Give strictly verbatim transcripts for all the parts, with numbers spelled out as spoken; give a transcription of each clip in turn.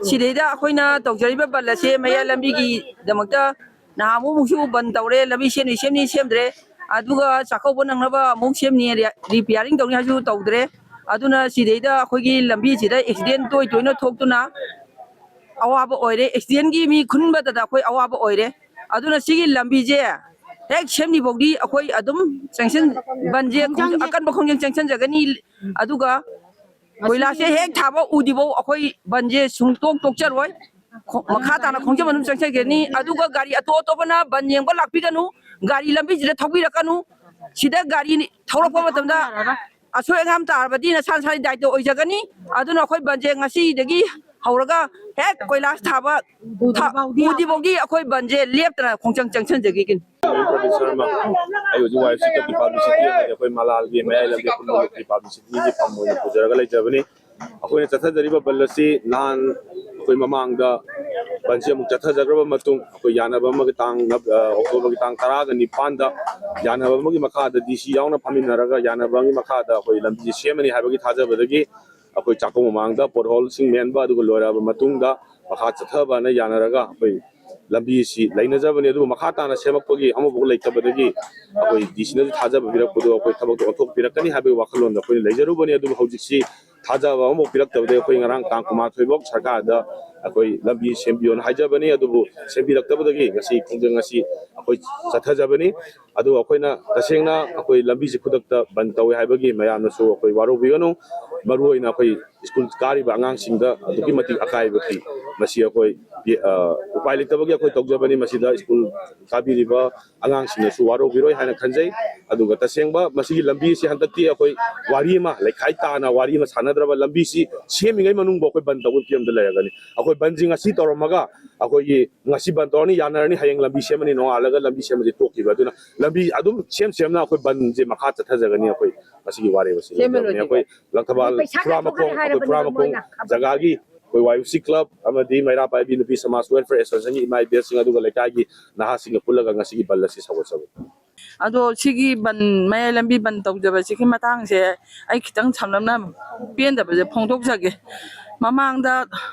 ꯁꯤꯗꯩꯗ ꯑꯩꯈꯣꯏꯅ ꯇꯧꯖꯔꯤꯕ ꯕꯟ ꯑꯁꯦ ꯃꯌꯥꯏ ꯂꯝꯕꯤꯒꯤꯗꯃꯛꯇ ꯅꯍꯥꯟꯃꯨꯛꯃꯨꯛꯁꯨ ꯕꯟ ꯇꯧꯔꯦ, ꯂꯝꯕꯤ ꯁꯦꯝꯅꯤ ꯁꯦꯝꯅꯤ ꯁꯦꯝꯗ꯭ꯔꯦ, ꯑꯗꯨꯒ ꯆꯥꯛꯀꯧꯕ ꯅꯪꯅꯕ ꯑꯃꯨꯛ ꯁꯦꯝꯅꯤ, ꯔꯤ-, ꯔꯤꯄꯤꯌꯥꯔꯤꯡ ꯇꯧꯅꯤ ꯍꯥꯏꯁꯨ ꯇꯧꯗ꯭ꯔꯦ꯫ ꯑꯗꯨꯅ ꯁꯤꯗꯩꯗ ꯑꯩꯈꯣꯏꯒꯤ ꯂꯝꯕꯤꯁꯤꯗ ꯑꯦꯛꯁꯤꯗꯦꯟ ꯇꯣꯏ ꯇꯣꯏꯅ ꯊꯣꯛꯇꯨꯅ ꯑꯋꯥꯕ ꯑꯣꯏꯔꯦ, ꯑꯦꯛꯁꯤꯗꯦꯟꯒꯤ ꯃꯤ ꯈꯨꯟꯕꯗꯗ ꯑꯩꯈꯣꯏ ꯑꯋꯥꯕ ꯑꯣꯏꯔꯦ꯫ ꯑꯗꯨꯅ ꯁꯤꯒꯤ ꯂꯝꯕꯤꯁꯦ ꯍꯦꯛ ꯁꯦꯝꯗ꯭ꯔꯤꯐꯥꯎꯗꯤ ꯑꯩꯈꯣꯏ ꯑꯗꯨꯝ ꯆꯪꯁꯤꯟ-, ꯕꯟꯁꯦ ꯈꯣꯡ-, ꯑꯀꯟꯕ ꯈꯣꯡꯖꯪ ꯆꯪꯁꯤꯟꯖꯒꯅꯤ꯫ ꯑꯗꯨꯒ ꯀꯣꯏꯂꯥꯁꯁꯦ ꯍꯦꯛ ꯊꯥꯕ ꯎꯗ꯭ꯔꯤꯐꯥꯎ ꯑꯩꯈꯣꯏ ꯕꯟꯁꯦ ꯁꯨꯡꯇꯣꯛ ꯇꯣꯛꯆꯔꯣꯏ꯫ ꯈꯣ-, ꯃꯈꯥ ꯇꯥꯅ ꯈꯣꯡꯖꯪ ꯑꯗꯨꯝ ꯆꯪꯁꯤꯟꯒꯅꯤ꯫ ꯑꯗꯨꯒ ꯒꯥꯔꯤ ꯑꯇꯣꯞ ꯑꯇꯣꯞꯄꯅ ꯕꯟ ꯌꯦꯡꯕ ꯂꯥꯛꯄꯤꯒꯅꯨ, ꯒꯥꯔꯤ ꯂꯝꯕꯤꯁꯤꯗ ꯊꯧꯕꯤꯔꯛꯀꯅꯨ꯫ ꯁꯤꯗ ꯒꯥꯔꯤ ꯊꯧꯔꯛꯄ ꯃꯇꯝꯗ ꯑꯁꯣꯏ ꯑꯉꯥꯝ ꯇꯥꯔꯕꯗꯤ ꯅꯁꯥ ꯅꯁꯥꯒꯤ ꯗꯥꯏꯇ ꯑꯣꯏꯖꯒꯅꯤ꯫ ꯑꯗꯨꯅ ꯑꯩꯈꯣꯏ ꯕꯟꯁꯦ ꯉꯁꯤꯗꯒꯤ ꯍꯧꯔꯒ ꯍꯦꯛ ꯀꯣꯏꯂꯥꯁ ꯊꯥꯕ ꯊꯥ-, ꯎꯗ꯭ꯔꯤꯐꯥꯎꯗꯤ ꯑꯩꯈꯣꯏ ꯕꯟꯁꯦ ꯂꯦꯞꯇꯅ ꯈꯣꯡꯆꯪ ꯆꯪꯁꯤꯟꯖꯈꯤꯒꯅꯤ꯫ ꯄ꯭ꯔꯕꯤꯟ ꯁꯔꯃ, ꯑꯩ ꯍꯧꯖꯤꯛ ꯋꯥꯏ ꯁꯤ ꯀꯞꯀꯤ ꯄꯕ꯭ꯂꯤꯁꯤꯇꯤ ꯑꯃꯗꯤ ꯑꯩꯈꯣꯏ ꯃꯂꯥꯜꯒꯤ ꯃꯌꯥꯏ ꯂꯝꯕꯤ ꯄꯨꯝꯅꯃꯛꯀꯤ ꯄꯕ꯭ꯂꯤꯁꯤꯇꯤꯒꯤ ꯐꯝ ꯑꯣꯏꯅ ꯄꯨꯖꯔꯒ ꯂꯩꯖꯕꯅꯤ꯫ ꯑꯩꯈꯣꯏꯅ ꯆꯠꯊꯖꯔꯤꯕ ꯕꯟ ꯑꯁꯤ ꯅꯍꯥꯟ ꯑꯩꯈꯣꯏ ꯃꯃꯥꯡꯗ ꯕꯟꯁꯤ ꯑꯃꯨꯛ ꯆꯠꯊꯖꯈ꯭ꯔꯕ ꯃꯇꯨꯡ, ꯑꯩꯈꯣꯏ ꯌꯥꯅꯕ ꯑꯃꯒꯤ ꯇꯥꯡ, ꯑ, ꯑꯣꯛꯇꯣꯕꯔꯒꯤ ꯇꯥꯡ ꯇꯔꯥꯒ ꯅꯤꯄꯥꯟꯗ ꯌꯥꯅꯕ ꯑꯃꯒꯤ ꯃꯈꯥꯗ ꯗꯤ ꯁꯤ ꯌꯥꯎꯅ ꯐꯝꯃꯤꯟꯅꯔꯒ ꯌꯥꯅꯕ ꯑꯃꯒꯤ ꯃꯈꯥꯗ ꯑꯩꯈꯣꯏ ꯂꯝꯕꯤꯁꯤ ꯁꯦꯝꯃꯅꯤ ꯍꯥꯏꯕꯒꯤ ꯊꯥꯖꯕꯗꯒꯤ ꯑꯩꯈꯣꯏ ꯆꯥꯛꯀꯧꯕ ꯃꯃꯥꯡꯗ ꯄꯣꯠꯍꯣꯜꯁꯤꯡ ꯃꯦꯟꯕ, ꯑꯗꯨꯒ ꯂꯣꯏꯔꯛꯑꯕ ꯃꯇꯨꯡꯗ ꯃꯈꯥ ꯆꯠꯊꯕꯅ ꯌꯥꯅꯔꯒ ꯑꯩꯈꯣꯏ ꯂꯝꯕꯤ ꯑꯁꯤ ꯂꯩꯅꯖꯕꯅꯤ꯫ ꯑꯗꯨꯕꯨ ꯃꯈꯥ ꯇꯥꯅ ꯁꯦꯝꯃꯛꯄꯒꯤ ꯑꯃꯐꯥꯎ ꯂꯩꯇꯕꯗꯒꯤ ꯑꯩꯈꯣꯏ ꯗꯤ ꯁꯤꯅꯁꯨ ꯊꯥꯖꯕ ꯄꯤꯔꯛꯄꯗꯣ ꯑꯩꯈꯣꯏ ꯊꯕꯛꯇꯣ ꯑꯣꯟꯊꯣꯛꯄꯤꯔꯛꯀꯅꯤ ꯍꯥꯏꯕꯒꯤ ꯋꯥꯈꯜꯂꯣꯟꯗ ꯑꯩꯈꯣꯏꯅ ꯂꯩꯖꯔꯨꯕꯅꯤ꯫ ꯑꯗꯨꯕꯨ ꯍꯧꯖꯤꯛꯁꯤ ꯊꯥꯖꯕ ꯑꯃꯐꯥꯎ ꯄꯤꯔꯛꯇꯕꯗꯒꯤ ꯑꯩꯈꯣꯏ ꯉꯔꯥꯡ ꯇꯥꯡ ꯀꯨꯟꯃꯥꯊꯣꯏ ꯐꯥꯎ ꯁꯔꯀꯥꯔꯗ ꯑꯩꯈꯣꯏ ꯂꯝꯕꯤ ꯁꯦꯝꯕꯤꯌꯣꯅ ꯍꯥꯏꯖꯕꯅꯤ꯫ ꯑꯗꯨꯕꯨ ꯁꯦꯝꯕꯤꯔꯛꯇꯕꯗꯒꯤ ꯉꯁꯤ ꯈꯣꯡꯖꯪ ꯑꯁꯤ ꯑꯩꯈꯣꯏ ꯆꯠꯊꯖꯕꯅꯤ꯫ ꯑꯗꯨꯒ ꯑꯩꯈꯣꯏꯅ ꯇꯁꯦꯡꯅ ꯑꯩꯈꯣꯏ ꯂꯝꯕꯤꯁꯤ ꯈꯨꯗꯛꯇ ꯕꯟ ꯇꯧꯏ ꯍꯥꯏꯕꯒꯤ ꯃꯌꯥꯝꯅꯁꯨ ꯑꯩꯈꯣꯏ ꯋꯥꯔꯧꯕꯤꯒꯅꯨ꯫ ꯃꯔꯨꯑꯣꯏꯅ ꯑꯩꯈꯣꯏ ꯁ꯭ꯀꯨꯜ ꯀꯥꯔꯤꯕ ꯑꯉꯥꯡꯁꯤꯡꯗ ꯑꯗꯨꯛꯀꯤ ꯃꯇꯤꯛ ꯑꯀꯥꯏꯕ ꯄꯤ꯫ ꯃꯁꯤ ꯑꯩꯈꯣꯏ ꯄꯤ-, ꯑ, ꯎꯄꯥꯏ ꯂꯩꯇꯕꯒꯤ ꯑꯩꯈꯣꯏ ꯇꯧꯖꯕꯅꯤ꯫ ꯃꯁꯤꯗ ꯁ꯭ꯀꯨꯜ ꯀꯥꯕꯤꯔꯤꯕ ꯑꯉꯥꯡꯁꯤꯡꯅꯁꯨ ꯋꯥꯔꯧꯕꯤꯔꯣꯏ ꯍꯥꯏꯅ ꯈꯟꯖꯩ꯫ ꯑꯗꯨꯒ ꯇꯁꯦꯡꯕ ꯃꯁꯤꯒꯤ ꯂꯝꯕꯤꯁꯤ ꯍꯟꯗꯛꯇꯤ ꯑꯩꯈꯣꯏ ꯋꯥꯔꯤ ꯑꯃ, ꯂꯩꯈꯥꯏ ꯇꯥꯅ ꯋꯥꯔꯤ ꯑꯃ ꯁꯥꯟꯅꯗ꯭ꯔꯕ, ꯂꯝꯕꯤꯁꯤ ꯁꯦꯝꯃꯤꯉꯩ ꯃꯅꯨꯡꯗ ꯑꯩꯈꯣꯏ ꯕꯟ ꯇꯧꯕꯒꯤ ꯐꯤꯕꯝꯗ ꯂꯩꯔꯒꯅꯤ꯫ ꯑꯩꯈꯣꯏ ꯕꯟꯁꯤ ꯉꯁꯤ ꯇꯧꯔꯝꯃꯒ ꯑꯩꯈꯣꯏꯒꯤ ꯉꯁꯤ ꯕꯟ ꯇꯧꯔꯅꯤ, ꯌꯥꯅꯔꯅꯤ, ꯍꯌꯦꯡ ꯂꯝꯕꯤ ꯁꯦꯝꯃꯅꯤ, ꯅꯣꯡꯉꯥꯜꯂꯒ ꯂꯝꯕꯤ ꯁꯦꯝꯕꯁꯤ ꯇꯣꯛꯈꯤꯕ꯫ ꯑꯗꯨꯅ ꯂꯝꯕꯤ ꯑꯗꯨꯝ ꯁꯦꯝ ꯁꯦꯝꯅ ꯑꯩꯈꯣꯏ ꯕꯟꯁꯦ ꯃꯈꯥ ꯆꯠꯊꯖꯒꯅꯤ꯫ ꯑꯩꯈꯣꯏ ꯃꯁꯤꯒꯤ ꯋꯥꯔꯦꯞ ꯑꯁꯤ ꯁꯦꯝꯃ ꯂꯧꯖꯕꯅꯤ꯫ ꯂꯣꯏꯔꯦ꯫ ꯑꯩꯈꯣꯏ ꯂꯪꯊꯕꯥꯜ ꯄꯩꯁꯥ ꯈꯨꯔꯥ ꯀꯌꯥ ꯃꯈꯣꯡ, ꯊꯣꯛꯈ꯭ꯔꯦ ꯑꯩꯈꯣꯏ ꯈꯨꯔꯥ ꯍꯥꯏꯔꯕꯅꯦꯕ ꯃꯈꯣꯡ ꯃꯣꯏꯅ? ꯖꯒꯥꯒꯤ ꯑꯩꯈꯣꯏ ꯋꯥꯏ ꯌꯨ ꯁꯤ ꯀ꯭ꯂꯕ ꯑꯃꯗꯤ ꯃꯩꯔꯥ ꯄꯥꯏꯕꯤ ꯅꯨꯄꯤ ꯁꯃꯥꯖ ꯋꯦꯜꯐꯤꯌꯔ ꯑꯦꯁꯣꯁꯤꯌꯦꯁꯟꯒꯤ ꯏꯃꯥ ꯏꯕꯦꯜꯁꯤꯡ, ꯑꯗꯨꯒ ꯂꯩꯀꯥꯏꯒꯤ ꯅꯍꯥꯁꯤꯡꯒ ꯄꯨꯜꯂꯒ ꯉꯁꯤꯒꯤ ꯕꯟ ꯑꯁꯤ ꯁꯧꯒꯠꯆꯕꯅꯤ꯫ ꯑꯗꯣ ꯁꯤꯒꯤ ꯕꯟ, ꯃꯌꯥꯏ ꯂꯝꯕꯤ ꯕꯟ ꯇꯧꯖꯕꯁꯤꯒꯤ ꯃꯇꯥꯡꯁꯦ ꯑꯩ ꯈꯤꯇꯪ ꯁꯝꯂꯞꯅ ꯄꯦꯟꯗꯕꯁꯦ ꯐꯣꯡꯗꯣꯛꯆꯒꯦ꯫ ꯃꯃꯥꯡꯗ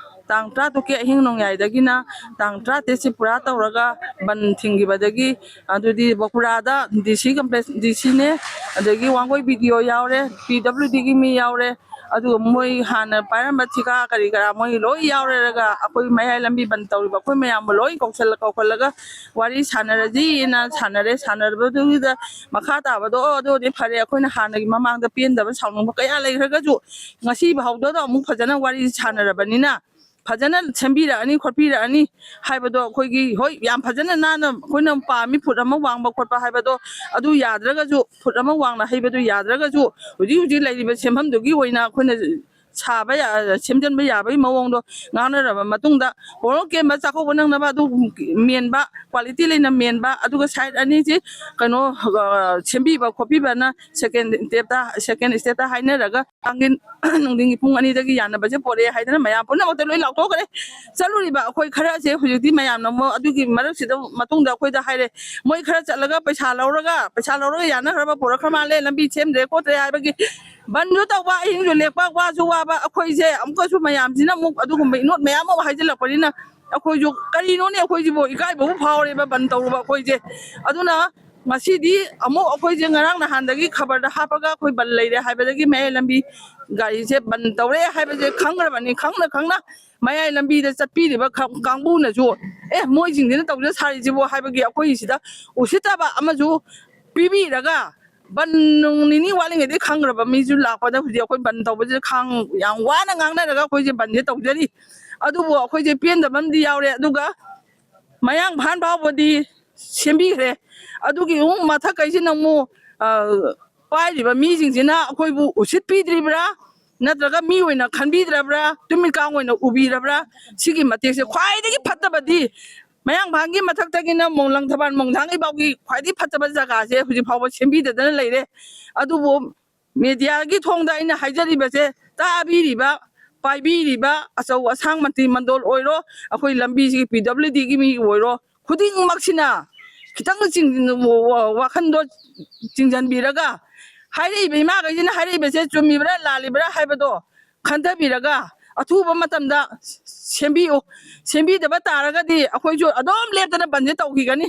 ꯇꯥꯡ ꯇꯔꯥꯇꯔꯨꯛꯀꯤ ꯑꯍꯤꯡ ꯅꯣꯡꯌꯥꯏꯗꯒꯤꯅ ꯇꯥꯡ ꯇꯔꯥꯇꯔꯦꯠꯁꯤ ꯄꯨꯔꯥ ꯇꯧꯔꯒ ꯕꯟ ꯊꯤꯡꯈꯤꯕꯗꯒꯤ, ꯑꯗꯨꯗꯤ ꯕꯣꯀꯨꯔꯥꯗ ꯗꯤ ꯁꯤ ꯀꯝꯄ꯭ꯂꯦꯛꯁ, ꯗꯤ ꯁꯤꯅꯦ, ꯑꯗꯒꯤ ꯋꯥꯡꯒꯣꯏ ꯕꯤ ꯗꯤ ꯑꯣ ꯌꯥꯎꯔꯦ, ꯄꯤ ꯗꯕ꯭ꯂꯤꯎ ꯗꯤꯒꯤ ꯃꯤ ꯌꯥꯎꯔꯦ, ꯑꯗꯨꯒ ꯃꯣꯏ ꯍꯥꯟꯅ ꯄꯥꯏꯔꯝꯕ ꯊꯤꯀꯥ ꯀꯔꯤ ꯀꯔꯥ ꯃꯣꯏ ꯂꯣꯏ ꯌꯥꯎꯔꯦꯔꯒ ꯑꯩꯈꯣꯏ ꯃꯌꯥꯏ ꯂꯝꯕꯤ ꯕꯟ ꯇꯧꯔꯤꯕ ꯑꯩꯈꯣꯏ ꯃꯌꯥꯝꯕꯨ ꯂꯣꯏ ꯀꯧꯁꯜꯂ ꯀꯧꯈꯠꯂꯒ ꯋꯥꯔꯤ ꯁꯥꯟꯅꯔꯁꯤꯅ ꯁꯥꯟꯅꯔꯦ꯫ ꯁꯥꯟꯅꯔꯕꯗꯨꯗ ꯃꯈꯥ ꯇꯥꯕꯗꯣ, ꯑꯣ, ꯑꯗꯨꯗꯤ ꯐꯔꯦ, ꯑꯩꯈꯣꯏꯅ ꯍꯥꯟꯅꯒꯤ ꯃꯃꯥꯡꯗ ꯄꯦꯟꯗꯕ ꯁꯥꯎꯅꯤꯡꯕ ꯀꯌꯥ ꯂꯩꯈ꯭ꯔꯒꯁꯨ ꯉꯁꯤ ꯐꯥꯎꯗꯗ ꯑꯃꯨꯛ ꯐꯖꯅ ꯋꯥꯔꯤ ꯁꯥꯟꯅꯔꯕꯅꯤꯅ ꯐꯖꯅ ꯁꯦꯝꯕꯤꯔꯛꯑꯅꯤ ꯈꯣꯠꯄꯤꯔꯛꯑꯅꯤ ꯍꯥꯏꯕꯗꯣ ꯑꯩꯈꯣꯏꯒꯤ, ꯍꯣꯏ, ꯌꯥꯝ ꯐꯖꯅ ꯅꯥꯟꯅ ꯑꯩꯈꯣꯏꯅ ꯄꯥꯝꯃꯤ ꯐꯨꯠ ꯑꯃ ꯋꯥꯡꯕ ꯈꯣꯠꯄ ꯍꯥꯏꯕꯗꯣ, ꯑꯗꯨ ꯌꯥꯗ꯭ꯔꯒꯁꯨ, ꯐꯨꯠ ꯑꯃ ꯋꯥꯡꯅ ꯍꯩꯕꯗꯨ ꯌꯥꯗ꯭ꯔꯒꯁꯨ, ꯍꯧꯖꯤꯛ ꯍꯧꯖꯤꯛ ꯂꯩꯔꯤꯕ ꯁꯦꯝꯐꯝꯗꯨꯒꯤ ꯑꯣꯏꯅ ꯑꯩꯈꯣꯏꯅ ꯁꯥꯕ ꯌꯥ-, ꯁꯦꯝꯖꯤꯟꯕ ꯌꯥꯕꯒꯤ ꯃꯑꯣꯡꯗꯣ ꯉꯥꯡꯅꯔꯕ ꯃꯇꯨꯡꯗ, ꯄꯣꯔꯣꯝ ꯀꯦꯟꯕ ꯆꯥꯛꯀꯧꯕ ꯅꯪꯅꯕ ꯑꯗꯨ ꯃꯦꯟꯕ, ꯀ꯭ꯋꯥꯂꯤꯇꯤ ꯂꯩꯅ ꯃꯦꯟꯕ, ꯑꯗꯨꯒ ꯁꯥꯏꯠ ꯑꯅꯤꯁꯤ ꯀꯩꯅꯣ, ꯑ, ꯁꯦꯝꯕꯤꯕ ꯈꯣꯠꯄꯤꯕꯅ ꯁꯦꯀꯦꯟ ꯁ꯭ꯇꯦꯞꯇ, ꯁꯦꯀꯦꯟ ꯁ꯭ꯇꯦꯞꯇ ꯍꯥꯏꯅꯔꯒ ꯅꯨꯡꯊꯤꯟ, ꯅꯨꯡꯊꯤꯟꯒꯤ ꯄꯨꯡ ꯑꯅꯤꯗꯒꯤ ꯌꯥꯅꯕꯁꯦ ꯄꯣꯔꯛꯑꯦ ꯍꯥꯏꯗꯅ ꯃꯌꯥꯝ ꯄꯨꯝꯅꯃꯛꯇ ꯂꯣꯏ ꯂꯥꯎꯊꯣꯛꯈ꯭ꯔꯦ꯫ ꯆꯠꯂꯨꯔꯤꯕ ꯑꯩꯈꯣꯏ ꯈꯔꯁꯦ ꯍꯧꯖꯤꯛꯇꯤ ꯃꯌꯥꯝꯅ ꯑꯃꯨꯛ ꯑꯗꯨꯒꯤ ꯃꯔꯛꯁꯤꯗ ꯃꯇꯨꯡꯗ ꯑꯩꯈꯣꯏꯗ ꯍꯥꯏꯔꯦ, ꯃꯣꯏ ꯈꯔ ꯆꯠꯂꯒ ꯄꯩꯁꯥ ꯂꯧꯔꯒ, ꯄꯩꯁꯥ ꯂꯧꯔꯒ ꯌꯥꯅꯈ꯭ꯔꯕ ꯄꯣꯔꯛꯈ꯭ꯔ ꯃꯥꯜꯂꯦ, ꯂꯝꯕꯤ ꯁꯦꯝꯗ꯭ꯔꯦ ꯈꯣꯠꯇ꯭ꯔꯦ ꯍꯥꯏꯕꯒꯤ ꯕꯟꯁꯨ ꯇꯧꯕ, ꯑꯍꯤꯡꯁꯨ ꯂꯦꯛꯄ, ꯋꯥꯁꯨ ꯋꯥꯕ, ꯑꯩꯈꯣꯏꯁꯦ ꯑꯃꯨꯛꯀꯁꯨ ꯃꯌꯥꯝꯁꯤꯅ ꯑꯃꯨꯛ ꯑꯗꯨꯒꯨꯝꯕ ꯏꯅꯣꯠ ꯃꯌꯥꯝ ꯑꯃ ꯍꯥꯏꯖꯤꯜꯂꯛꯄꯅꯤꯅ ꯑꯩꯈꯣꯏꯁꯨ ꯀꯔꯤꯅꯣꯅꯦ, ꯑꯩꯈꯣꯏꯁꯤꯕꯨ ꯏꯀꯥꯏꯕꯕꯨ ꯐꯥꯎꯔꯦꯕ ꯕꯟ ꯇꯧꯔꯨꯕ ꯑꯩꯈꯣꯏꯁꯦ꯫ ꯑꯗꯨꯅ ꯉꯁꯤꯗꯤ ꯑꯃꯨꯛ ꯑꯩꯈꯣꯏꯁꯦ ꯉꯔꯥꯡ ꯅꯍꯥꯟꯗꯒꯤ ꯈꯕꯔꯗ ꯍꯥꯞꯄꯒ ꯑꯩꯈꯣꯏ ꯕꯟ ꯂꯩꯔꯦ ꯍꯥꯏꯕꯗꯒꯤ ꯃꯌꯥꯏ ꯂꯝꯕꯤ ꯒꯥꯔꯤꯁꯦ ꯕꯟ ꯇꯧꯔꯦ ꯍꯥꯏꯕꯁꯦ ꯈꯪꯈ꯭ꯔꯕꯅꯤ꯫ ꯈꯪꯅ ꯈꯪꯅ ꯃꯌꯥꯏ ꯂꯝꯕꯤꯗ ꯆꯠꯄꯤꯔꯤꯕ ꯈ-, ꯀꯥꯡꯕꯨꯅꯁꯨ, "ꯑꯦ, ꯃꯣꯏꯁꯤꯡꯁꯤꯅ ꯇꯧꯖ ꯁꯥꯔꯤꯁꯤꯕꯨ?" ꯍꯥꯏꯕꯒꯤ ꯑꯩꯈꯣꯏꯁꯤꯗ ꯎꯁꯤꯠꯇꯕ ꯑꯃꯁꯨ ꯄꯤꯕꯤꯔꯒ ꯕꯟ ꯅꯨꯡ ꯅꯤꯅꯤ ꯋꯥꯠꯂꯤꯉꯩꯗꯒꯤ ꯈꯪꯈ꯭ꯔꯕ ꯃꯤꯁꯨ ꯂꯥꯛꯄꯗ ꯍꯧꯖꯤꯛ ꯑꯩꯈꯣꯏ ꯕꯟ ꯇꯧꯕꯁꯤꯗ ꯈꯥꯡ-, ꯌꯥꯝ ꯋꯥꯅ ꯉꯥꯡꯅꯔꯒ ꯑꯩꯈꯣꯏꯁꯦ ꯕꯟꯁꯦ ꯇꯧꯖꯔꯤ꯫ ꯑꯗꯨꯕꯨ ꯑꯩꯈꯣꯏꯁꯦ ꯄꯦꯟꯗꯕ ꯑꯃꯗꯤ ꯌꯥꯎꯔꯦ꯫ ꯑꯗꯨꯒ ꯃꯌꯥꯡꯐꯥꯟ ꯐꯥꯎꯕꯗꯤ ꯁꯦꯝꯕꯤꯈ꯭ꯔꯦ꯫ ꯑꯗꯨꯒꯤ ꯑꯃꯨꯛ ꯃꯊꯛꯈꯩꯁꯤꯅ ꯑꯃꯨꯛ, ꯑ, ꯄꯥꯏꯔꯤꯕ ꯃꯤꯁꯤꯡꯁꯤꯅ ꯑꯩꯈꯣꯏꯕꯨ ꯎꯁꯤꯠꯄꯤꯗ꯭ꯔꯤꯕ꯭ꯔꯥ, ꯅꯠꯇ꯭ꯔꯒ ꯃꯤ ꯑꯣꯏꯅ ꯈꯟꯕꯤꯗ꯭ꯔꯕ꯭ꯔꯥ, ꯇꯨꯃꯤꯠꯀꯥꯡ ꯑꯣꯏꯅ ꯎꯕꯤꯔꯕ꯭ꯔꯥ? ꯁꯤꯒꯤ ꯃꯇꯦꯛꯁꯦ ꯈ꯭ꯋꯥꯏꯗꯒꯤ ꯐꯠꯇꯕꯗꯤ ꯃꯌꯥꯡꯐꯥꯟꯒꯤ ꯃꯊꯛꯇꯒꯤꯅ ꯃꯣꯡ-, ꯂꯪꯊꯕꯥꯜ ꯃꯣꯡꯊꯥꯡꯒꯤ ꯐꯥꯎꯒꯤ ꯈ꯭ꯋꯥꯏꯗꯒꯤ ꯐꯠꯇꯕ ꯖꯒꯥꯁꯦ ꯍꯧꯖꯤꯛ ꯐꯥꯎꯕ ꯁꯦꯝꯕꯤꯗꯗꯅ ꯂꯩꯔꯦ꯫ ꯑꯗꯨꯕꯨ ꯃꯦꯗꯤꯌꯥꯒꯤ ꯊꯣꯡꯗ ꯑꯩꯅ ꯍꯥꯏꯖꯔꯤꯕꯁꯦ, ꯇꯥꯕꯤꯔꯤꯕ, ꯄꯥꯏꯕꯤꯔꯤꯕ ꯑꯆꯧ ꯑꯁꯥꯡ ꯃꯟꯇ꯭ꯔꯤ ꯃꯟꯗꯣꯜ ꯑꯣꯏꯔꯣ, ꯑꯩꯈꯣꯏ ꯂꯝꯕꯤꯁꯤꯒꯤ ꯄꯤ ꯗꯕ꯭ꯂꯤꯎ ꯗꯤꯒꯤ ꯃꯤ ꯑꯣꯏꯔꯣ, ꯈꯨꯗꯤꯡꯃꯛꯁꯤꯅ ꯈꯤꯇꯪ ꯆꯤꯡ-, ꯋꯥꯈꯟꯗꯣ ꯆꯤꯡꯁꯤꯟꯕꯤꯔꯒ, ꯍꯥꯏꯔꯛꯏꯕ ꯏꯃꯥꯈꯩꯁꯤꯅ ꯍꯥꯏꯔꯛꯏꯕꯁꯦ ꯆꯨꯝꯃꯤꯕ꯭ꯔꯥ ꯂꯥꯜꯂꯤꯕ꯭ꯔꯥ ꯍꯥꯏꯕꯗꯣ ꯈꯟꯊꯕꯤꯔꯒ, ꯑꯊꯨꯕ ꯃꯇꯝꯗ ꯁꯦꯝꯕꯤꯌꯨ꯫ ꯁꯦꯝꯕꯤꯗꯕ ꯇꯥꯔꯒꯗꯤ ꯑꯩꯈꯣꯏꯁꯨ ꯑꯗꯨꯝ ꯂꯦꯞꯇꯅ ꯕꯟꯁꯦ ꯇꯧꯈꯤꯒꯅꯤ꯫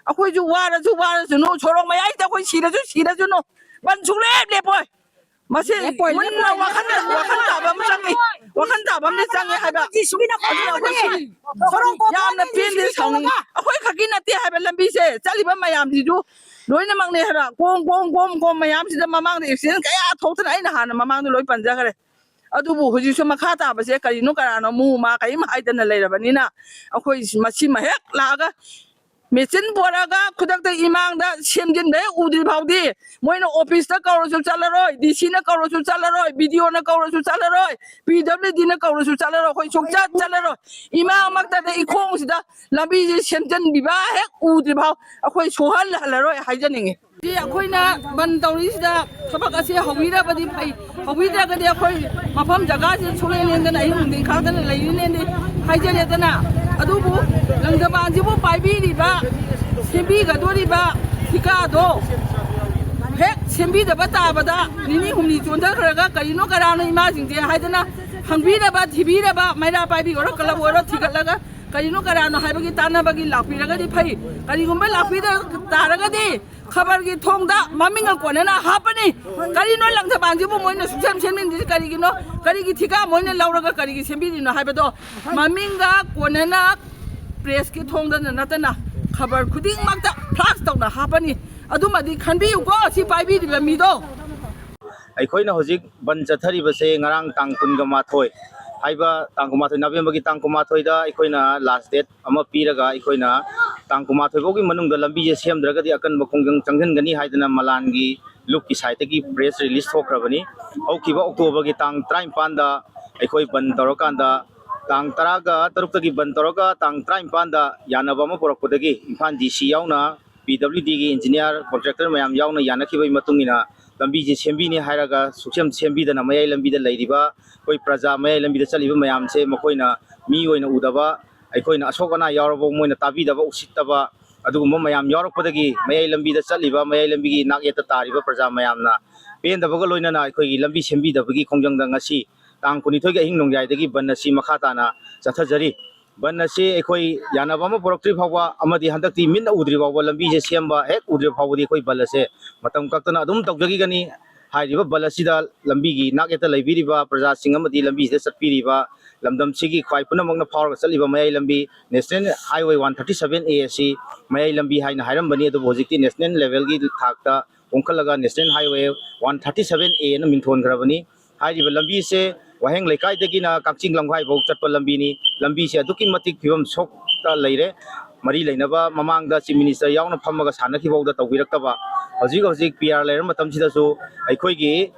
ꯑꯩꯈꯣꯏꯁꯨ ꯋꯥꯔꯁꯨ ꯋꯥꯔꯁꯨꯅꯨ, ꯁꯣꯔꯣꯛ ꯃꯌꯥꯏꯁꯤꯗ ꯑꯩꯈꯣꯏ ꯁꯤꯔꯁꯨ ꯁꯤꯔꯁꯨꯅꯨ, ꯕꯟ ꯁꯨꯡꯂꯦꯞ ꯂꯦꯞꯄꯣꯏ꯫ ꯃꯁꯤ ꯂꯦꯞꯄꯣꯏ, ꯃꯨꯟꯅ ꯂꯦꯞꯄꯣꯏ, ꯋꯥꯈꯜ, ꯂꯦꯞꯄꯣꯏ꯫ ꯋꯥꯈꯜ ꯇꯥꯕ ꯑꯃ ꯆꯪꯉꯤ꯫ ꯋꯥꯈꯜ ꯇꯥꯕ ꯑꯃꯗꯤ ꯆꯪꯉꯦ ꯍꯥꯏꯕ꯫ ꯁꯤ ꯁꯨꯃꯤꯅ ꯑꯗꯨꯅ ꯑꯩꯈꯣꯏ ꯁꯤ ꯁꯣꯔꯣꯛ ꯌꯥꯝꯅ ꯀꯣꯟꯊꯣꯡꯗ ꯄꯦꯟꯗꯦ, ꯁꯤ ꯁꯥꯎꯅꯤꯡꯉꯤ꯫ ꯇꯧꯔꯒ ꯑꯩꯈꯣꯏ ꯈꯛꯀꯤ ꯅꯠꯇꯦ ꯍꯥꯏꯕ, ꯂꯝꯕꯤꯁꯦ ꯆꯠꯂꯤꯕ ꯃꯌꯥꯝꯁꯤꯁꯨ ꯂꯣꯏꯅꯃꯛꯅꯦ ꯍꯥꯏꯕ꯫ ꯀꯣꯝ, ꯀꯣꯝ, ꯀꯣꯝ, ꯀꯣꯝ ꯃꯌꯥꯝꯁꯤꯗ ꯃꯃꯥꯡꯗ ꯑꯦꯛꯁꯤꯗꯦꯟ ꯀꯌꯥ ꯊꯣꯛꯇꯅ ꯑꯩꯅ ꯍꯥꯟꯅ ꯃꯃꯥꯡꯗ ꯂꯣꯏ ꯄꯟꯖꯈ꯭ꯔꯦ꯫ ꯑꯗꯨꯕꯨ ꯍꯧꯖꯤꯛꯁꯨ ꯃꯈꯥ ꯇꯥꯕꯁꯦ ꯀꯔꯤꯅꯣ ꯀꯔꯥꯅꯣ ꯃꯨ ꯃꯥ ꯀꯔꯤꯝ ꯍꯥꯏꯗꯅ ꯂꯩꯔꯕꯅꯤꯅ ꯑꯩꯈꯣꯏ ꯃꯁꯤꯃ ꯍꯦꯛ ꯂꯥꯛꯑꯒ ꯃꯦꯆꯤꯟ ꯄꯣꯔꯛꯑꯒ ꯈꯨꯗꯛꯇ ꯏꯃꯥꯡꯗ ꯁꯦꯝꯖꯤꯟꯕ ꯍꯦꯛ ꯎꯗ꯭ꯔꯤ ꯐꯥꯎꯗꯤ, ꯃꯣꯏꯅ ꯑꯣꯐꯤꯁꯇ ꯀꯧꯔꯁꯨ ꯆꯠꯂꯔꯣꯏ, ꯗꯤ ꯁꯤꯅ ꯀꯧꯔꯁꯨ ꯆꯠꯂꯔꯣꯏ, ꯕꯤ ꯗꯤ ꯑꯣꯅ ꯀꯧꯔꯁꯨ ꯆꯠꯂꯔꯣꯏ, ꯄꯤ ꯗꯕ꯭ꯂꯤꯎ ꯗꯤꯅ ꯀꯧꯔꯁꯨ ꯆꯠꯂꯔꯣꯏ, ꯑꯩꯈꯣꯏ ꯁꯨꯡꯆꯠ ꯆꯠꯂꯔꯣꯏ꯫ ꯏꯃꯥꯡꯃꯛꯇꯗ ꯏꯈꯣꯡꯁꯤꯗ ꯂꯝꯕꯤꯁꯦ ꯁꯦꯝꯖꯤꯟꯕꯤꯕ ꯍꯦꯛ ꯎꯗ꯭ꯔꯤ ꯐꯥꯎ ꯑꯩꯈꯣꯏ ꯁꯨꯍꯜꯍꯜꯂꯔꯣꯏ ꯍꯥꯏꯖꯅꯤꯡꯉꯤ꯫ ꯁꯤ ꯑꯩꯈꯣꯏꯅ ꯕꯟ ꯇꯧꯔꯤꯁꯤꯗ ꯊꯕꯛ ꯑꯁꯤ ꯍꯧꯕꯤꯔꯕꯗꯤ ꯐꯩ, ꯍꯧꯕꯤꯗ꯭ꯔꯒꯗꯤ ꯑꯩꯈꯣꯏ ꯃꯐꯝ ꯖꯒꯥꯁꯤ ꯁꯨꯡꯂꯦꯟ ꯂꯦꯟꯗꯅ ꯑꯍꯤꯡ ꯅꯨꯡꯊꯤꯟ ꯈꯥꯡꯗꯅ ꯂꯩꯔꯤꯅꯦꯅꯗꯤ ꯍꯥꯏꯖꯔꯦꯗꯅ꯫ ꯑꯗꯨꯕꯨ ꯂꯪꯊꯕꯥꯜꯁꯤꯕꯨ ꯄꯥꯏꯕꯤꯔꯤꯕ, ꯁꯦꯝꯕꯤꯒꯗꯣꯔꯤꯕ ꯊꯤꯀꯥꯗꯣ ꯍꯦꯛ ꯁꯦꯝꯕꯤꯗꯕ ꯇꯥꯕꯗ ꯅꯤꯅꯤ ꯍꯨꯝꯅꯤ ꯆꯣꯟꯊꯈ꯭ꯔꯒ ꯀꯔꯤꯅꯣ ꯀꯔꯥꯅꯣ ꯏꯃꯥꯁꯤꯡꯁꯦ ꯍꯥꯏꯗꯅ ꯍꯪꯕꯤꯔꯕ, ꯊꯤꯕꯤꯔꯕ, ꯃꯩꯔꯥ ꯄꯥꯏꯕꯤ ꯑꯣꯏꯔꯣ, ꯀ꯭ꯂꯕ ꯑꯣꯏꯔꯣ, ꯊꯤꯒꯠꯂꯒ ꯀꯔꯤꯅꯣ ꯀꯔꯥꯅꯣ ꯍꯥꯏꯕꯒꯤ ꯇꯥꯟꯅꯕꯒꯤ ꯂꯥꯛꯄꯤꯔꯒꯗꯤ ꯐꯩ꯫ ꯀꯔꯤꯒꯨꯝꯕ ꯂꯥꯛꯄꯤꯗ ꯇꯥꯔꯒꯗꯤ ꯈꯕꯔꯒꯤ ꯊꯣꯡꯗ ꯃꯃꯤꯡꯒ ꯀꯣꯟꯅꯅ ꯍꯥꯞꯄꯅꯤ꯫ ꯀꯔꯤꯅꯣ ꯂꯪꯊꯕꯥꯜꯁꯤꯕꯨ ꯃꯣꯏꯅ ꯁꯨꯛꯁꯦꯝ ꯁꯦꯝꯖꯤꯟꯗ꯭ꯔꯤꯁꯤ ꯀꯔꯤꯒꯤꯅꯣ? ꯀꯔꯤꯒꯤ ꯊꯤꯀꯥ ꯃꯣꯏꯅ ꯂꯧꯔꯒ ꯀꯔꯤꯒꯤ ꯁꯦꯝꯕꯤꯔꯤꯅꯣ ꯍꯥꯏꯕꯗꯣ ꯃꯃꯤꯡꯒ ꯀꯣꯟꯅꯅ ꯄ꯭ꯔꯦꯁꯀꯤ ꯊꯣꯡꯗꯅ ꯅꯠꯇꯅ ꯈꯕꯔ ꯈꯨꯗꯤꯡꯃꯛꯇ ꯐ꯭ꯂꯥꯛꯁ ꯇꯧꯅ ꯍꯥꯞꯄꯅꯤ꯫ ꯑꯗꯨꯃꯗꯤ ꯈꯟꯕꯤꯌꯨꯀꯣ, ꯁꯤ ꯄꯥꯏꯕꯤꯔꯤꯕ ꯃꯤꯗꯣ꯫ ꯑꯩꯈꯣꯏꯅ ꯍꯧꯖꯤꯛ ꯕꯟ ꯆꯠꯊꯔꯤꯕꯁꯦ ꯉꯔꯥꯡ ꯇꯥꯡ ꯀꯨꯟꯒ ꯃꯥꯊꯣꯏ ꯍꯥꯏꯕ, ꯇꯥꯡ ꯀꯨꯟꯃꯥꯊꯣꯏ, ꯅꯕꯦꯝꯕꯔꯒꯤ ꯇꯥꯡ ꯀꯨꯟꯃꯥꯊꯣꯏꯗ ꯑꯩꯈꯣꯏꯅ ꯂꯥꯁ ꯗꯦꯠ ꯑꯃ ꯄꯤꯔꯒ ꯑꯩꯈꯣꯏꯅ ꯇꯥꯡ ꯀꯨꯟꯃꯥꯊꯣꯏ ꯐꯥꯎꯒꯤ ꯃꯅꯨꯡꯗ ꯂꯝꯕꯤꯁꯦ ꯁꯦꯝꯗ꯭ꯔꯒꯗꯤ ꯑꯀꯟꯕ ꯈꯣꯡꯖꯪ ꯆꯪꯁꯤꯟꯒꯅꯤ ꯍꯥꯏꯗꯅ ꯃꯂꯥꯟꯒꯤ ꯂꯨꯞꯀꯤ ꯁꯥꯏꯠꯇꯒꯤ ꯄ꯭ꯔꯦꯁ ꯔꯤꯂꯤꯁ ꯊꯣꯛꯈ꯭ꯔꯕꯅꯤ꯫ ꯍꯧꯈꯤꯕ ꯑꯣꯛꯇꯣꯕꯔꯒꯤ ꯇꯥꯡ ꯇꯔꯥꯅꯤꯄꯥꯟꯗ ꯑꯩꯈꯣꯏ ꯕꯟ ꯇꯧꯔꯀꯥꯟꯗ, ꯇꯥꯡ ꯇꯔꯥꯒ ꯇꯔꯨꯛꯇꯒꯤ ꯕꯟ ꯇꯧꯔꯒ ꯇꯥꯡ ꯇꯔꯥꯅꯤꯄꯥꯟꯗ ꯌꯥꯅꯕ ꯑꯃ ꯄꯨꯔꯛꯄꯗꯒꯤ ꯏꯝꯐꯥꯜ ꯗꯤ ꯁꯤ ꯌꯥꯎꯅ ꯄꯤ ꯗꯕ꯭ꯂꯤꯎ ꯗꯤꯒꯤ ꯏꯟꯖꯤꯅꯤꯌꯥꯔ, ꯀꯣꯟꯇ꯭ꯔꯦꯛꯇꯔ ꯃꯌꯥꯝ ꯌꯥꯎꯅ ꯌꯥꯅꯈꯤꯕꯒꯤ ꯃꯇꯨꯡ ꯏꯟꯅ ꯂꯝꯕꯤꯁꯦ ꯁꯦꯝꯕꯤꯅꯤ ꯍꯥꯏꯔꯒ ꯁꯨꯛꯁꯦꯝ ꯁꯦꯝꯕꯤꯗꯅ ꯃꯌꯥꯏ ꯂꯝꯕꯤꯗ ꯂꯩꯔꯤꯕ ꯑꯩꯈꯣꯏ ꯄ꯭ꯔꯖꯥ, ꯃꯌꯥꯏ ꯂꯝꯕꯤꯗ ꯆꯠꯂꯤꯕ ꯃꯌꯥꯝꯁꯦ ꯃꯈꯣꯏꯅ ꯃꯤ ꯑꯣꯏꯅ ꯎꯗꯕ, ꯑꯩꯈꯣꯏꯅ ꯑꯁꯣꯛ ꯑꯅꯥ ꯌꯥꯎꯔꯕ ꯃꯣꯏꯅ ꯇꯥꯕꯤꯗꯕ, ꯎꯁꯤꯠꯇꯕ, ꯑꯗꯨꯒꯨꯝꯕ ꯃꯌꯥꯝ ꯌꯥꯎꯔꯛꯄꯗꯒꯤ ꯃꯌꯥꯏ ꯂꯝꯕꯤꯗ ꯆꯠꯂꯤꯕ, ꯃꯌꯥꯏ ꯂꯝꯕꯤꯒꯤ ꯅꯥꯛꯌꯦꯠꯇ ꯇꯥꯔꯤꯕ ꯄ꯭ꯔꯖꯥ ꯃꯌꯥꯝꯅ ꯄꯦꯟꯗꯕꯒ ꯂꯣꯏꯅꯅ ꯑꯩꯈꯣꯏꯒꯤ ꯂꯝꯕꯤ ꯁꯦꯝꯕꯤꯗꯕꯒꯤ ꯈꯣꯡꯖꯪꯗ ꯉꯁꯤ ꯇꯥꯡ ꯀꯨꯟꯅꯤꯊꯣꯏꯒꯤ ꯑꯍꯤꯡ ꯅꯣꯡꯌꯥꯏꯗꯒꯤ ꯕꯟ ꯑꯁꯤ ꯃꯈꯥ ꯇꯥꯅ ꯆꯠꯊꯖꯔꯤ꯫ ꯕꯟ ꯑꯁꯤ ꯑꯩꯈꯣꯏ ꯌꯥꯅꯕ ꯑꯃ ꯄꯨꯔꯛꯇ꯭ꯔꯤ ꯐꯥꯎꯕ ꯑꯃꯗꯤ ꯍꯟꯗꯛꯇꯤ ꯃꯤꯠꯅ ꯎꯗ꯭ꯔꯤ ꯐꯥꯎꯕ, ꯂꯝꯕꯤꯁꯦ ꯁꯦꯝꯕ ꯍꯦꯛ ꯎꯗ꯭ꯔꯤ ꯐꯥꯎꯕꯗꯤ ꯑꯩꯈꯣꯏ ꯕꯟ ꯑꯁꯦ ꯃꯇꯝ ꯀꯛꯇꯅ ꯑꯗꯨꯝ ꯇꯧꯖꯈꯤꯒꯅꯤ꯫ ꯍꯥꯏꯔꯤꯕ ꯕꯟ ꯑꯁꯤꯗ ꯂꯝꯕꯤꯒꯤ ꯅꯥꯛ ꯌꯦꯠꯇ ꯂꯩꯕꯤꯔꯤꯕ ꯄ꯭ꯔꯖꯥꯁꯤꯡ ꯑꯃꯗꯤ ꯂꯝꯕꯤꯁꯤꯗ ꯆꯠꯄꯤꯔꯤꯕ ꯂꯝꯗꯝꯁꯤꯒꯤ ꯈ꯭ꯋꯥꯏ ꯄꯨꯝꯅꯃꯛꯅ ꯐꯥꯎꯔꯒ ꯆꯠꯂꯤꯕ ꯃꯌꯥꯏ ꯂꯝꯕꯤ, National Highway one thirty seven A ꯑꯁꯤ ꯃꯌꯥꯏ ꯂꯝꯕꯤ ꯍꯥꯏꯅ ꯍꯥꯏꯔꯝꯕꯅꯤ, ꯑꯗꯨꯕꯨ ꯍꯧꯖꯤꯛꯇꯤ national levelꯒꯤ ꯊꯥꯛꯇ ꯍꯣꯡꯀꯠꯂꯒ National Highway one thirty seven A ꯑꯅ ꯃꯤꯡꯊꯣꯟꯈ꯭ꯔꯕꯅꯤ꯫ ꯍꯥꯏꯔꯤꯕ ꯂꯝꯕꯤꯁꯦ ꯋꯥꯍꯦꯡ ꯂꯩꯀꯥꯏꯗꯒꯤꯅ ꯀꯛꯆꯤꯡ ꯂꯝꯈꯥꯏꯐꯥꯎ ꯆꯠꯄ ꯂꯝꯕꯤꯅꯤ꯫ ꯂꯝꯕꯤꯁꯦ ꯑꯗꯨꯛꯀꯤ ꯃꯇꯤꯛ ꯐꯤꯕꯝ ꯁꯣꯛꯇ ꯂꯩꯔꯦ꯫ ꯃꯔꯤ ꯂꯩꯅꯕ ꯃꯃꯥꯡꯗ Chief Minister ꯌꯥꯎꯅ ꯐꯝꯃꯒ ꯁꯥꯟꯅꯈꯤꯕꯐꯥꯎꯗ ꯇꯧꯕꯤꯔꯛꯇꯕ, ꯍꯧꯖꯤꯛ ꯍꯧꯖꯤꯛ P R ꯂꯩꯔ ꯃꯇꯝꯁꯤꯗꯁꯨ ꯑꯩꯈꯣꯏꯒꯤ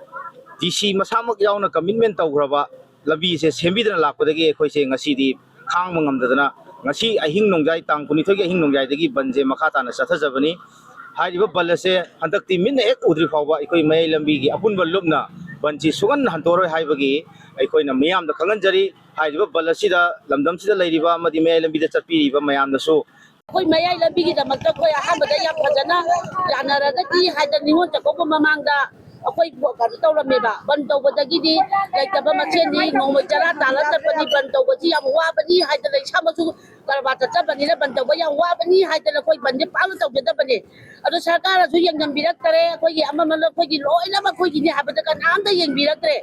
D C ꯃꯁꯥꯃꯛ ꯌꯥꯎꯅ commitment ꯇꯧꯈ꯭ꯔꯕ ꯂꯝꯕꯤꯁꯦ ꯁꯦꯝꯕꯤꯗꯅ ꯂꯥꯛꯄꯗꯒꯤ ꯑꯩꯈꯣꯏꯁꯦ ꯉꯁꯤꯗꯤ ꯈꯥꯡꯕ ꯉꯝꯗꯗꯅ ꯉꯁꯤ ꯑꯍꯤꯡ ꯅꯣꯡꯌꯥꯏ, ꯇꯥꯡ ꯀꯨꯟꯅꯤꯊꯣꯏꯒꯤ ꯑꯍꯤꯡ ꯅꯣꯡꯌꯥꯏꯗꯒꯤ ꯕꯟꯁꯦ ꯃꯈꯥ ꯇꯥꯅ ꯆꯠꯊꯖꯕꯅꯤ꯫ ꯍꯥꯏꯔꯤꯕ ꯕꯟ ꯑꯁꯦ ꯍꯟꯗꯛꯇꯤ ꯃꯤꯠꯅ ꯍꯦꯛ ꯎꯗ꯭ꯔꯤ ꯐꯥꯎꯕ ꯑꯩꯈꯣꯏ ꯃꯌꯥꯏ ꯂꯝꯕꯤꯒꯤ ꯑꯄꯨꯟꯕ ꯂꯨꯞꯅ ꯕꯟꯁꯤ ꯁꯨꯡꯍꯟ ꯍꯟꯗꯣꯔꯣꯏ ꯍꯥꯏꯕꯒꯤ ꯑꯩꯈꯣꯏꯅ ꯃꯤꯌꯥꯝꯗ ꯈꯪꯍꯟꯖꯔꯤ꯫ ꯍꯥꯏꯔꯤꯕ ꯕꯟ ꯑꯁꯤꯗ ꯂꯝꯗꯝꯁꯤꯗ ꯂꯩꯔꯤꯕ ꯑꯃꯗꯤ ꯃꯌꯥꯏ ꯂꯝꯕꯤꯗ ꯆꯠꯄꯤꯔꯤꯕ ꯃꯌꯥꯝꯗꯁꯨ ꯑꯩꯈꯣꯏ ꯃꯌꯥꯏ ꯂꯝꯕꯤꯒꯤꯗꯃꯛꯇ ꯑꯩꯈꯣꯏ ꯑꯍꯥꯟꯕꯗ ꯌꯥꯝ ꯐꯖꯅ ꯌꯥꯅꯔꯒꯗꯤ ꯍꯥꯏꯗꯅ ꯅꯤꯉꯣꯜ ꯆꯥꯛꯀꯧꯕ ꯃꯃꯥꯡꯗ ꯑꯩꯈꯣꯏ ꯀꯩꯅꯣ ꯇꯧꯔꯝꯃꯦꯕ꯫ ꯕꯟ ꯇꯧꯕꯗꯒꯤꯗꯤ ꯂꯩꯇꯕ ꯃꯁꯦꯟꯅꯤ, ꯅꯣꯡꯃꯩ ꯆꯔꯥ ꯇꯥꯜꯂ ꯆꯠꯄꯅꯤ, ꯕꯟ ꯇꯧꯕꯁꯤ ꯌꯥꯝ ꯋꯥꯕꯅꯤ ꯍꯥꯏꯗꯅ ꯏꯁꯥꯃꯛꯁꯨ ꯀꯔꯕꯥꯔ ꯆꯠꯆꯕꯅꯤꯅ ꯕꯟ ꯇꯧꯕ ꯌꯥꯝ ꯋꯥꯕꯅꯤ ꯍꯥꯏꯗꯅ ꯑꯩꯈꯣꯏ ꯕꯟꯁꯦ ꯄꯥꯛꯅ ꯇꯧꯖꯗꯕꯅꯦ꯫ ꯑꯗꯣ ꯁꯔꯀꯥꯔꯅꯁꯨ ꯌꯦꯡꯁꯤꯟꯕꯤꯔꯛꯇꯔꯦ꯫ ꯑꯩꯈꯣꯏꯒꯤ ꯑꯃꯃꯅ ꯑꯩꯈꯣꯏꯒꯤ ꯂꯣꯏꯅꯃꯛ ꯑꯩꯈꯣꯏꯒꯤꯅꯤ ꯍꯥꯏꯕꯗ ꯀꯅꯥꯝꯇ ꯌꯦꯡꯕꯤꯔꯛꯇ꯭ꯔꯦ꯫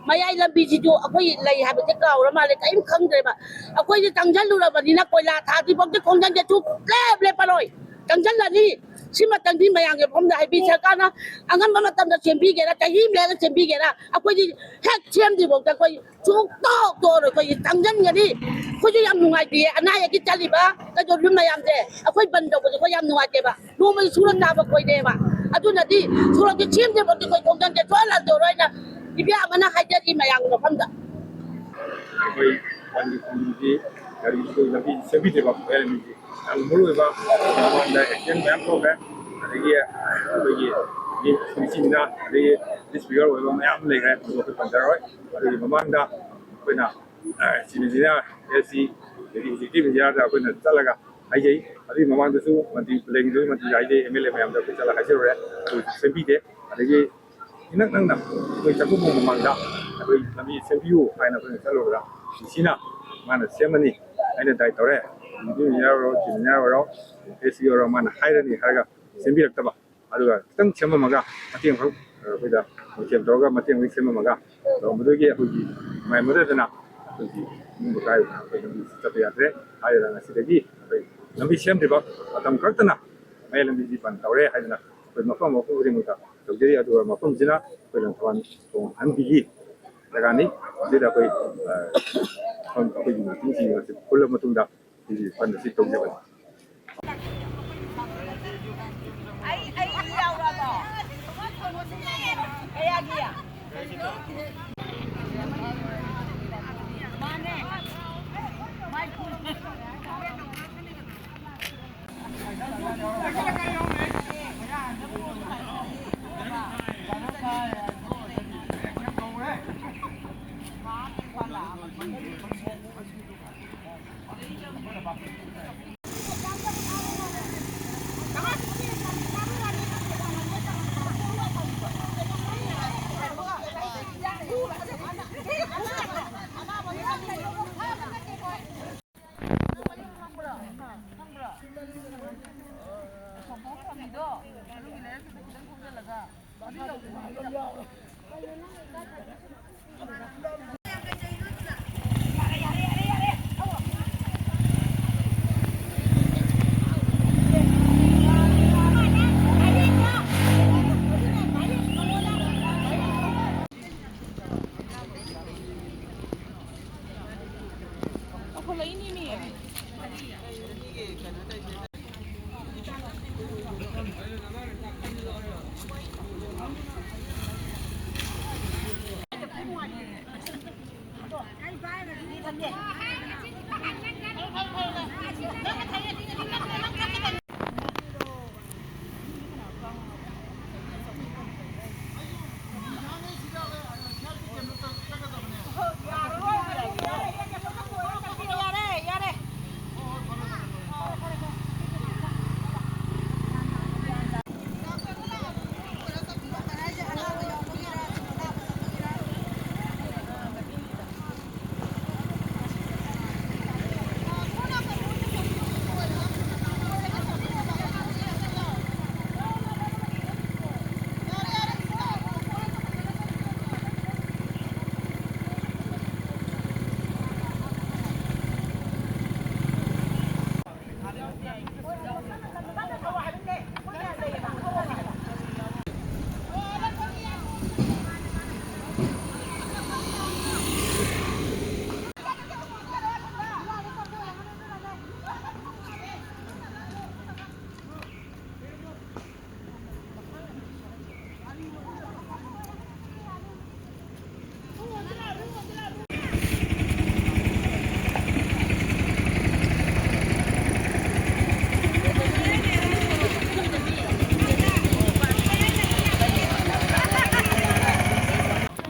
ꯃꯌꯥꯏ ꯂꯝꯕꯤꯁꯤꯁꯨ ꯑꯩꯈꯣꯏ ꯂꯩ ꯍꯥꯏꯕꯁꯦ ꯀꯥꯎꯔ ꯃꯥꯜꯂꯦ, ꯀꯔꯤꯝ ꯈꯪꯗ꯭ꯔꯦꯕ꯫ ꯑꯩꯈꯣꯏꯁꯦ ꯆꯪꯁꯤꯜꯂꯨꯔꯕꯅꯤꯅ ꯀꯣꯏꯂꯥ ꯊꯥꯗ꯭ꯔꯤꯐꯥꯎꯗꯤ ꯈꯣꯡꯖꯪꯁꯦ ꯁꯨꯡꯂꯦꯞ ꯂꯦꯞꯄꯔꯣꯏ꯫ ꯆꯪꯁꯤꯜꯂꯅꯤ꯫ ꯁꯤꯃꯇꯪꯗꯤ ꯃꯌꯥꯝꯒꯤ ꯃꯐꯝꯗ ꯍꯥꯏꯕꯤ ꯁꯔꯀꯥꯔꯅ ꯑꯉꯝꯕ ꯃꯇꯝꯗ ꯁꯦꯝꯕꯤꯒꯦꯔꯥ, ꯆꯍꯤ ꯑꯃ ꯂꯩꯔꯒ ꯁꯦꯝꯕꯤꯒꯦꯔꯥ, ꯑꯩꯈꯣꯏꯗꯤ ꯍꯦꯛ ꯁꯦꯝꯗ꯭ꯔꯤꯐꯥꯎꯗ ꯑꯩꯈꯣꯏ ꯁꯨꯡꯇꯣꯛ ꯇꯣꯛꯑꯔꯣꯏ꯫ ꯑꯩꯈꯣꯏ ꯆꯪꯁꯤꯟꯒꯅꯤ꯫ ꯑꯩꯈꯣꯏꯁꯨ ꯌꯥꯝ ꯅꯨꯡꯉꯥꯏꯇꯦ꯫ ꯑꯅꯥ ꯑꯌꯦꯛꯀꯤ ꯆꯠꯂꯤꯕ ꯀꯩꯗꯧꯔꯤꯕ ꯃꯌꯥꯝꯁꯦ ꯑꯩꯈꯣꯏ ꯕꯟ ꯇꯧꯕꯁꯦ ꯑꯩꯈꯣꯏ ꯌꯥꯝ ꯅꯨꯡꯉꯥꯏꯇꯦꯕ꯫ ꯅꯣꯡꯃꯒꯤ ꯁꯨꯔ ꯆꯥꯕ ꯑꯩꯈꯣꯏꯅꯦꯕ꯫ ꯑꯗꯨꯅꯗꯤ ꯁꯣꯔꯣꯛꯁꯦ ꯁꯦꯝꯗ꯭ꯔꯤꯐꯥꯎꯗꯤ ꯑꯩꯈꯣꯏ ꯈꯣꯡꯖꯪꯁꯦ ꯁꯨꯡꯍꯜꯍꯟꯗꯣꯔꯣꯏꯅ ꯏꯕꯦꯝꯃꯅ ꯍꯥꯏꯖꯔꯤ ꯃꯌꯥꯝꯒꯤ ꯃꯐꯝꯗ꯫ ꯑꯩꯈꯣꯏ ꯕꯟꯒꯤ ꯈꯣꯡꯖꯪꯁꯤ ꯒꯥꯔꯤꯁꯨ ꯂꯝꯕꯤ ꯁꯦꯝꯕꯤꯗ꯭ꯔꯤꯕ ꯃꯌꯥꯏ ꯂꯝꯕꯤꯁꯤ ꯌꯥꯝ ꯃꯔꯨ ꯑꯣꯏꯕ꯫ ꯃꯃꯥꯡꯗ ꯑꯦꯛꯁꯤꯗꯦꯟ ꯃꯌꯥꯝ ꯊꯣꯛꯈ꯭ꯔꯦ꯫ ꯑꯗꯒꯤ ꯑꯩꯈꯣꯏꯒꯤ ꯃꯤ ꯁꯤꯅ ꯑꯗꯒꯤ ꯗꯤꯁꯐꯤꯒꯔ ꯑꯣꯏꯕ ꯃꯌꯥꯝ ꯂꯩꯈ꯭ꯔꯦ꯫ ꯑꯗꯨ ꯑꯩꯈꯣꯏ ꯄꯟꯖꯔꯔꯣꯏ꯫ ꯑꯗꯨꯒꯤ ꯃꯃꯥꯡꯗ ꯑꯩꯈꯣꯏꯅ ꯆꯤꯅꯤꯖꯤꯅ ꯑꯦꯁ ꯁꯤ ꯑꯗꯒꯤ ꯑꯦꯛꯖꯤꯀ꯭ꯌꯨꯇꯤꯚ ꯏꯟꯖꯤꯅꯤꯌꯥꯔꯗ ꯑꯩꯈꯣꯏꯅ ꯆꯠꯂꯒ ꯍꯥꯏꯖꯩ꯫ ꯑꯗꯨꯒꯤ ꯃꯃꯥꯡꯗꯁꯨ ꯃꯟꯇ꯭ꯔꯤ ꯂꯩꯔꯤꯉꯩꯗꯁꯨ ꯃꯟꯇ꯭ꯔꯤꯗ ꯍꯥꯏꯖꯩ, ꯑꯦꯝ ꯑꯦꯜ ꯑꯦ ꯃꯌꯥꯝꯗ ꯑꯩꯈꯣꯏ ꯆꯠꯂꯒ ꯍꯥꯏꯖꯔꯨꯔꯦ꯫ ꯑꯗꯨ ꯁꯦꯝꯕꯤꯗꯦ꯫ ꯑꯗꯒꯤ ꯏꯅꯛ ꯅꯛꯅ ꯑꯩꯈꯣꯏ ꯆꯥꯛꯈꯨꯝ ꯃꯃꯥꯡꯗ ꯑꯩꯈꯣꯏ ꯂꯝꯕꯤ ꯁꯦꯝꯕꯤꯌꯨ ꯍꯥꯏꯅ ꯑꯩꯈꯣꯏꯅ ꯆꯠꯂꯨꯕꯗ, ꯁꯤꯅ ꯃꯥꯅ ꯁꯦꯝꯃꯅꯤ, ꯑꯩꯅ ꯗꯥꯏ ꯇꯧꯔꯦ, ꯏꯟꯖꯤꯅꯤꯌꯥꯔ ꯑꯣꯏꯔꯣ, ꯏꯟꯖꯤꯅꯤꯌꯥꯔ ꯑꯣꯏꯔꯣ, ꯑꯦꯁ ꯁꯤ ꯑꯣꯏꯔꯣ, ꯃꯥꯅ ꯍꯥꯏꯔꯅꯤ ꯍꯥꯏꯔꯒ ꯁꯦꯝꯕꯤꯔꯛꯇꯕ, ꯑꯗꯨꯒ ꯈꯤꯇꯪ ꯁꯦꯝꯃꯝꯃꯒ ꯃꯇꯦꯡ ꯈꯛ ꯑꯩꯈꯣꯏꯗ ꯃꯊꯦꯜ ꯇꯧꯔꯒ ꯃꯇꯦꯡ ꯈꯛ ꯁꯦꯝꯃꯝꯃꯒ ꯇꯧꯔꯝꯕꯗꯨꯗꯒꯤ ꯑꯩꯈꯣꯏꯒꯤ ꯅꯨꯡꯉꯥꯏꯃꯗꯗꯅ ꯑꯩꯈꯣꯏꯒꯤ ꯏꯃꯨꯡ ꯀꯥꯏꯗꯅ ꯑꯩꯈꯣꯏ ꯂꯝꯕꯤ ꯆꯠꯄ ꯌꯥꯗ꯭ꯔꯦ꯫ ꯍꯥꯏꯔꯤꯕ ꯉꯁꯤꯗꯒꯤ ꯑꯩꯈꯣꯏ ꯂꯝꯕꯤ ꯁꯦꯝꯗ꯭ꯔꯤꯕ ꯃꯇꯝ ꯈꯛꯇꯅ ꯃꯌꯥꯏ ꯂꯝꯕꯤꯁꯤ ꯕꯟ ꯇꯧꯔꯦ ꯍꯥꯏꯗꯅ ꯑꯩꯈꯣꯏ ꯃꯐꯝ ꯃꯐꯝ ꯈꯨꯗꯤꯡꯃꯛꯇ ꯇꯧꯖꯔꯤ꯫ ꯑꯗꯨꯒ ꯃꯐꯝꯁꯤꯅ ꯑꯩꯈꯣꯏ ꯂꯪꯊꯕꯥꯜ ꯊꯣꯡ ꯍꯟꯕꯤꯒꯤ ꯖꯒꯥꯅꯤ꯫ ꯃꯁꯤꯗ ꯑꯩꯈꯣꯏ, ꯑ, ꯃꯐꯝ ꯑꯩꯈꯣꯏꯒꯤ ꯃꯤꯇꯤꯡꯁꯤꯡ ꯑꯁꯤ ꯄꯨꯜꯂꯕ ꯃꯇꯨꯡꯗ ꯁꯤꯒꯤ ꯐꯟ ꯑꯁꯤ ꯇꯧꯖꯕꯅꯤ꯫ ꯑꯩ, ꯑꯩ ꯏ ꯌꯥꯎꯔꯕꯣ? ꯀꯌꯥꯒꯤ? ꯃꯥꯅꯦ꯫ ꯃꯥꯏ ꯐꯨꯜ꯫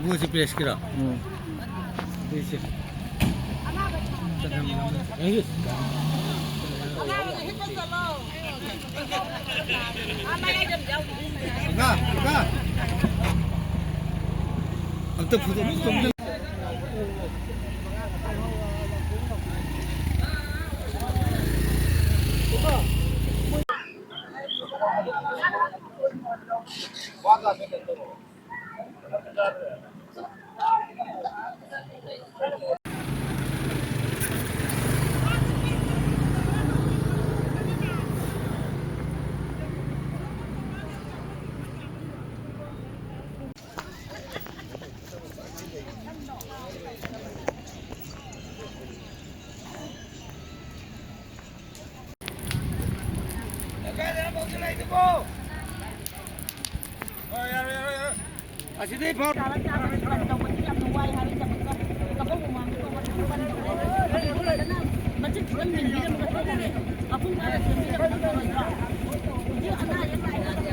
ꯃꯣꯏꯁꯦ ꯄ꯭ꯔꯦꯁꯀꯤꯔꯣ? ꯎꯝ꯫ ꯁꯤꯁꯦ꯫ ꯑꯣꯖꯥ, ꯑꯣꯖꯥ꯫ ꯑꯝꯇ ꯐꯣꯇꯣ ꯑꯝꯇ ꯆꯣꯡꯖꯜ-, ꯑꯁꯤꯗꯩ ꯐꯥꯎ꯫ ꯃꯆꯤꯟ ꯈꯤꯇꯪ ꯃꯦꯟꯕꯤꯔꯝꯃꯒ ꯇꯣꯛꯑꯣꯅꯦ꯫ ꯃꯄꯨꯡ ꯐꯥꯅ ꯁꯦꯝꯕꯤꯔꯝꯃꯒ ꯇꯣꯛꯑꯣꯅꯦ꯫ ꯍꯧꯖꯤꯛ ꯑꯅꯥ ꯑꯌꯦꯛ ꯂꯥꯛꯑꯦ꯫